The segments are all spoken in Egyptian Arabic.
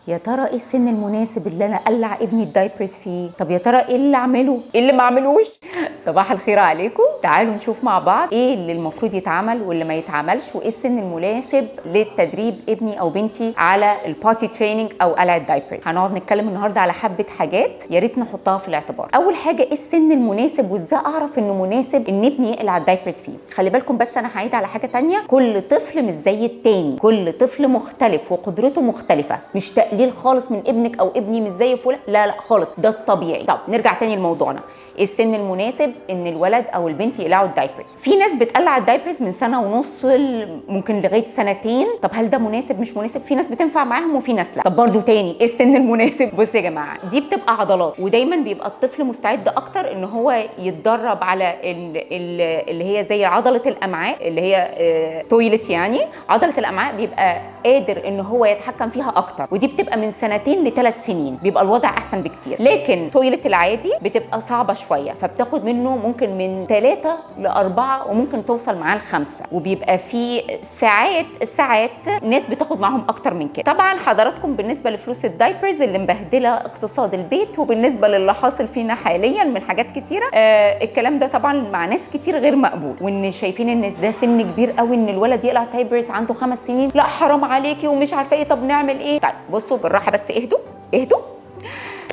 يا ترى ايه السن المناسب اللي انا اقلع ابني ال diapers فيه؟ طب يا ترى ايه اللي اعمله، ايه اللي ما اعملوش؟ صباح الخير عليكم. تعالوا نشوف مع بعض ايه اللي المفروض يتعمل واللي ما يتعملش، وايه السن المناسب للتدريب ابني او بنتي على ال potty training او قلع ال diapers. هنقعد نتكلم النهارده على حبه حاجات يا ريت نحطها في الاعتبار. اول حاجه، ايه السن المناسب وازاي اعرف انه مناسب ان ابني يقلع ال diapers فيه؟ خلي بالكم، بس انا هعيد على حاجة تانية: كل طفل مش زي التاني، كل طفل مختلف وقدرته مختلفه. مش تقليل خالص من ابنك او ابني مش زي فلان، لا لا خالص، ده الطبيعي. طب نرجع تاني لموضوعنا، ايه السن المناسب ان الولد او البنت يقلعوا ال diapers؟ في ناس بتقلع ال diapers من سنة ونص، ممكن لغاية سنتين. طب هل ده مناسب مش مناسب؟ في ناس بتنفع معاهم وفي ناس لا. طب برضو تاني، ايه السن المناسب؟ بصوا يا جماعه، دي بتبقى عضلات، ودايما بيبقى الطفل مستعد اكتر ان هو يتدرب على اللي هي زي عضلة الامعاء، اللي هي toilet، يعني عضلة الامعاء بيبقى قادر ان هو يتحكم فيها اكتر، ودي بتبقى من سنتين ل3 سنين، بيبقى الوضع احسن بكتير. لكن toilet العادي بتبقى صعبة شويه، فبتاخد منه ممكن من 3 ل4 وممكن توصل معاه ل5، وبيبقى في ساعات ساعات ناس بتاخد معاهم اكتر من كده. طبعا حضراتكم بالنسبة لفلوس ال diapers اللي مبهدله اقتصاد البيت، وبالنسبة للي حاصل فينا حاليا من حاجات كتيره، الكلام ده طبعا مع ناس كتير غير مقبول، وان شايفين ان ده سن كبير قوي ان الولد يقلع diapers عنده 5 سنين، لا حرام عليكي ومش عارفه ايه. طب نعمل ايه؟ طيب بصوا بالراحه، بس اهدوا اهدوا.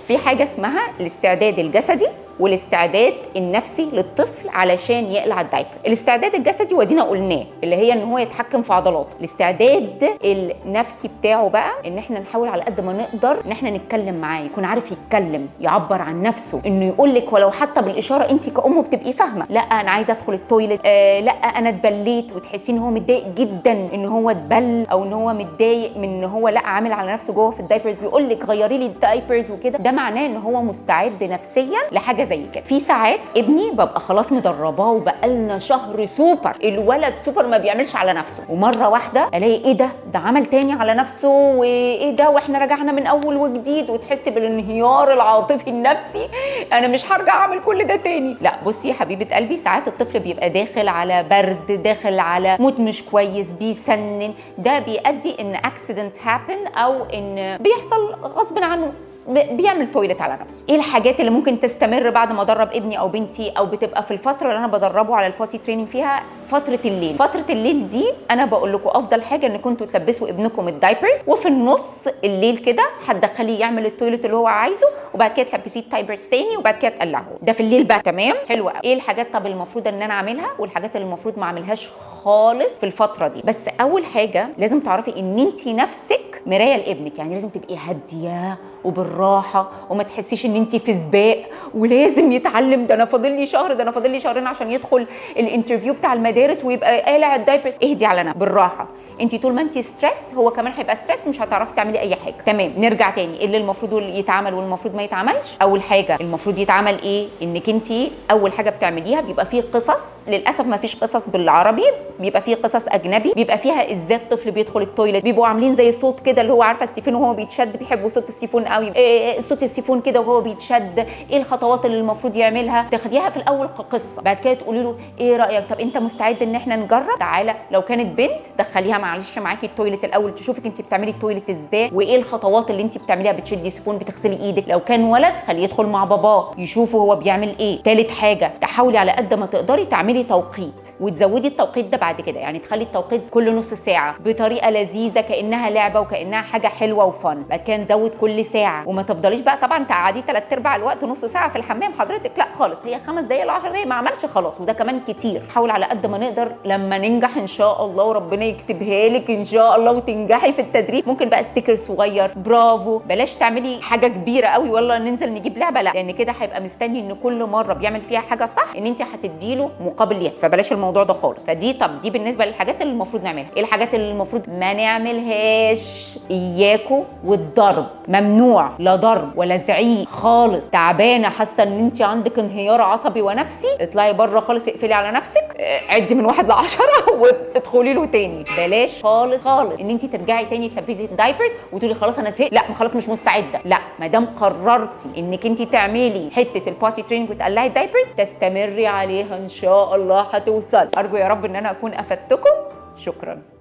في حاجة اسمها الاستعداد الجسدي والاستعداد النفسي للطفل علشان يقلع ال diaper. الاستعداد الجسدي ودينا قلناه، اللي هي ان هو يتحكم في عضلاته. الاستعداد النفسي بتاعه بقى ان احنا نحاول على قد ما نقدر ان احنا نتكلم معاه، يكون عارف يتكلم، يعبر عن نفسه، انه يقول لك ولو حتى بالاشاره، انت كأمه بتبقي فاهمه، لا انا عايزه ادخل ال toilet، لا انا اتبليت، وتحسي ان هو متضايق جدا ان هو اتبل، او ان هو متضايق من ان هو لا عامل على نفسه جوه في ال diapers، ويقول لك غيري لي ال diapers وكده. ده معناه ان هو مستعد نفسيا لحاجة زي كده. في ساعات ابني ببقى خلاص مدرباه وبقالنا شهر سوبر، الولد سوبر ما بيعملش على نفسه، ومرة واحدة الاقي ايه ده، ده عمل تاني على نفسه، وايه ده، واحنا رجعنا من اول وجديد، وتحسي بالانهيار العاطفي النفسي، انا مش هرجع اعمل كل ده تاني. لا بصي يا حبيبه قلبي، ساعات الطفل بيبقى داخل على برد، داخل على mood مش كويس، بيسنن، ده بيؤدي ان accident happen او ان بيحصل غصب عنه بيعمل toilet على نفسه. ايه الحاجات اللي ممكن تستمر بعد ما ادرب ابني او بنتي، او بتبقى في الفترة اللي انا بدربه على ال potty training فيها؟ فترة الليل. فترة الليل دي انا بقول لكم افضل حاجة ان كنتوا تلبسوا ابنكم ال diapers، وفي النص الليل كده هتدخليه يعمل ال toilet اللي هو عايزه، وبعد كده تلبسيه ال diapers تاني، وبعد كده تقلعه. ده في الليل بقى. تمام، حلو قوي. ايه الحاجات طب المفروض ان انا اعملها والحاجات اللي المفروض ما اعملهاش خالص في الفترة دي؟ بس اول حاجة لازم تعرفي ان انت نفسك مراية لابنك، يعني لازم تبقي هادية وبالراحه وما تحسيش ان انت في سباق ولازم يتعلم، ده انا فاضل لي شهر، ده انا فاضل لي شهرين عشان يدخل ال interview بتاع المدارس ويبقى قالع ال diapers. اهدي على نفسك بالراحه. انت طول ما انت stressed هو كمان هيبقى stressed، مش هتعرفي تعملي اي حاجه. تمام، نرجع تاني، ايه اللي المفروض يتعمل والمفروض ما يتعملش؟ اول حاجة المفروض يتعمل ايه؟ انك انت اول حاجة بتعمليها بيبقى فيه قصص، للاسف ما فيش قصص بالعربي، بيبقى فيه قصص اجنبي بيبقى فيها ازاي الطفل بيدخل ال toilet، بيبقوا عاملين زي صوت كده اللي هو عارفه السيفون وهو بيتشد، بيحبوا صوت السيفون قوي، إيه صوت السيفون كده وهو بيتشد، ايه الخطوات اللي المفروض يعملها. تاخديها في الاول كقصه، بعد كده تقولي له ايه رايك، طب انت مستعد ان احنا نجرب؟ تعالى. لو كانت بنت دخليها معلش معاكي ال toilet الاول، تشوفك انت بتعملي ال toilet ازاي وايه الخطوات اللي انت بتعمليها، بتشدي سيفون، بتغسلي ايدك. لو كان ولد خليه يدخل مع باباه يشوفه هو بيعمل ايه. تالت حاجه، تحاولي على قد ما تقدري تعملي توقيت وتزودي التوقيت ده بعد كده، يعني تخلي التوقيت كل نص ساعة بطريقة لذيذة كانها لعبه وكانها حاجة حلوة و fun، بعد كده نزود كل ساعه، وما تفضليش بقى طبعا تقعدي ثلاث ارباع الوقت نص ساعة في الحمام حضرتك، لا خالص، هي 5 دقائق ل 10 دقائق، ما عملش خلاص، وده كمان كتير. حاول على قد ما نقدر لما ننجح ان شاء الله وربنا يكتبها لك ان شاء الله وتنجحي في التدريب، ممكن بقى sticker صغير، برافو، بلاش تعملي حاجة كبيرة قوي ولا ننزل نجيب لعبه، لا، لان كده هيبقى مستني ان كل مرة بيعمل فيها حاجة صح ان انت هتديله مقابل ليها، فبلاش الموضوع ده خالص. فدي طب دي بالنسبة للحاجات اللي المفروض نعملها. ايه الحاجات اللي المفروض ما نعملهاش؟ اياكو والضرب، ممنوع، لا ضرب ولا زعيق خالص. تعبانة حاسه ان انت عندك انهيار عصبي ونفسي، اطلعي بره خالص، اقفلي على نفسك، عدي من 1 ل10 وادخلي له تاني. بلاش خالص خالص ان انت ترجعي تاني تلبسي ال diapers وتقولي خلاص انا زهقت، لا خلاص مش مستعده. لا، ما دام قررتي انك انت تعملي حتة ال potty training وتقلعي ال diapers تستمري عليها، ان شاء الله هتوصل. ارجو يا رب ان انا اكون افدتكم. شكرا.